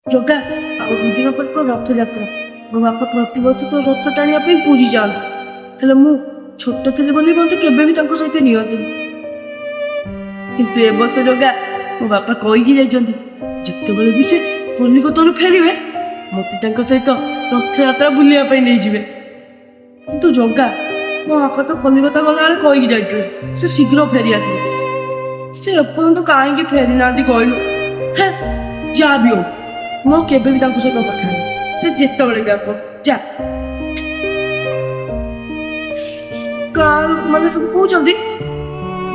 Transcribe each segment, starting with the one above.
ଜଗା, ଆଉ 2 ଦିନ ପରେ ତ ରଥଯାତ୍ରା। ମୋ ବାପା ପ୍ରତିବର୍ଷ ତ ରଥ ଟାଣିବା ପାଇଁ ପୁରୀ ଯାଆନ୍ତି। ହେଲେ ମୁଁ ଛୋଟ ଥିଲି ବୋଲି ମୋତେ କେବେ ବି ତାଙ୍କ ସହିତ ନିଅନ୍ତିନି। କିନ୍ତୁ ଏ ବର୍ଷ ଜଗା, ମୋ ବାପା କହିକି ଯାଇଛନ୍ତି, ଯେତେବେଳେ ବି ସେ କଲିକତାରୁ ଫେରିବେ, ମୋତେ ତାଙ୍କ ସହିତ ରଥଯାତ୍ରା ବୁଲିବା ପାଇଁ ନେଇଯିବେ। କିନ୍ତୁ ଜଗା, ମୋ ବାପା ତ କଲିକତା ଗଲାବେଳେ କହିକି ଯାଇଥିଲେ ସେ ଶୀଘ୍ର ଫେରି ଆସିବେ। ସେ ଏପର୍ଯ୍ୟନ୍ତ କାହିଁକି ଫେରି ନାହାନ୍ତି କହିଲୁ? ହେ, ଯାହା ବି ହଉ, ମୁଁ କେବେ ବି ତାଙ୍କ ସହିତ କଥା ହେବି, ସେ ଯେତେବେଳେ ବି ଆସ ଯା। ଗାଁ ଲୋକମାନେ ସବୁ କହୁଛନ୍ତି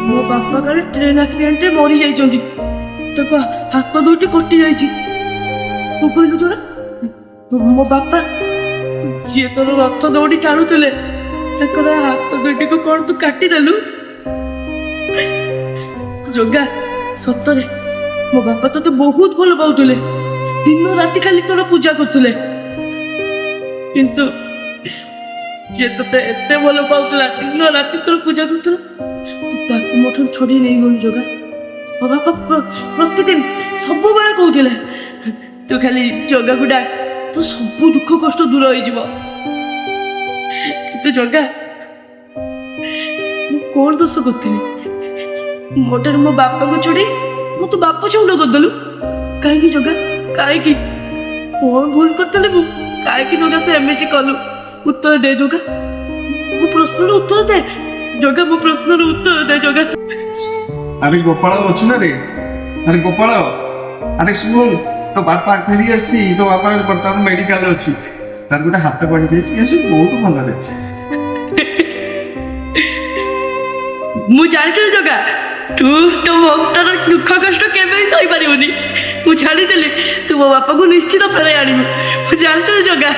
ମୋ ବାପା କାଳେ ଟ୍ରେନ୍ ଆକ୍ସିଡେଣ୍ଟରେ ମରି ଯାଇଛନ୍ତି, ତାଙ୍କ ହାତ ଦୁଇଟି କଟି ଯାଇଛି। ମୁଁ କହିଲୁ ଜଣେ ମୋ ବାପା ଯିଏ ତୋର ରଥ ଦଉଡ଼ି ଟାଣୁଥିଲେ, ତାଙ୍କର ହାତ ଦୁଇଟିକୁ କଣ ତୁ କାଟିଦେଲୁ? ଜଗା, ସତରେ ମୋ ବାପା ତୋତେ ବହୁତ ଭଲ ପାଉଥିଲେ। ଦିନ ରାତି ଖାଲି ତୋର ପୂଜା କରୁଥିଲେ। କିନ୍ତୁ ଯିଏ ତୋତେ ଏତେ ଭଲ ପାଉଥିଲା, ଦିନ ରାତି ତୋର ପୂଜା କରୁଥିଲା, ତୁ ତାକୁ ମୋ ଠାରୁ ଛଡେଇ ନେଇଗଲୁ। ଜଗା, ମୋ ବାପା ପ୍ରତିଦିନ ସବୁବେଳେ କହୁଥିଲେ, ତୁ ଖାଲି ଜଗାକୁ ଡାକ, ତୋ ସବୁ ଦୁଃଖ କଷ୍ଟ ଦୂର ହେଇଯିବ। କିନ୍ତୁ ଜଗା, ମୁଁ କଣ ଦୋଷ କରିଥିଲି? ମୋ ଠାରୁ ମୋ ବାପାକୁ ଛଡେଇ ମୁଁ ତୋ ବାପ ଛଉଣ୍ଡ କରିଦେଲୁ। କାହିଁକି ଜଗା, କାହିଁକି? କଣ ଭୁଲ କରିଥିଲି ମୁଁ? କାହିଁକି ଜଗା ତୁ ଏମିତି କଲୁ? ଉତ୍ତର ଦେ ଜଗା, ମୋ ପ୍ରଶ୍ନର ଉତ୍ତର ଦେ। ଜଗା, ମୋ ପ୍ରଶ୍ନର ଉତ୍ତର ଦେ ଜଗା। ଆରେ ଗୋପାଳ, ଅଛୁ ନା ରେ? ଆରେ ଗୋପାଳ, ଆରେ ଶୁଣ, ତୋ ବାପା ଫେରି ଆସିଛି। ତୋ ବାପା ବର୍ତ୍ତମାନ ମେଡିକାଲରେ ଅଛି। ତାର ଗୋଟେ ହାତ କଟି ଯାଇଛି, କିନ୍ତୁ ସେ ବହୁତ ଭଲରେ ଅଛି। ମୁଁ ଜାଣିଥିଲି ଜଗା, ତୁ ତୋ ଭକ୍ତର ଦୁଃଖ କଷ୍ଟ କେବେ ବି ସହିପାରିବୁନି। ମୁଁ ଜାଣିଥିଲି ତୁ ମୋ ବାପାକୁ ନିଶ୍ଚିତ ଫେରାଇ ଆଣିବୁ। ମୁଁ ଜାଣିଥିଲି ଜଗା।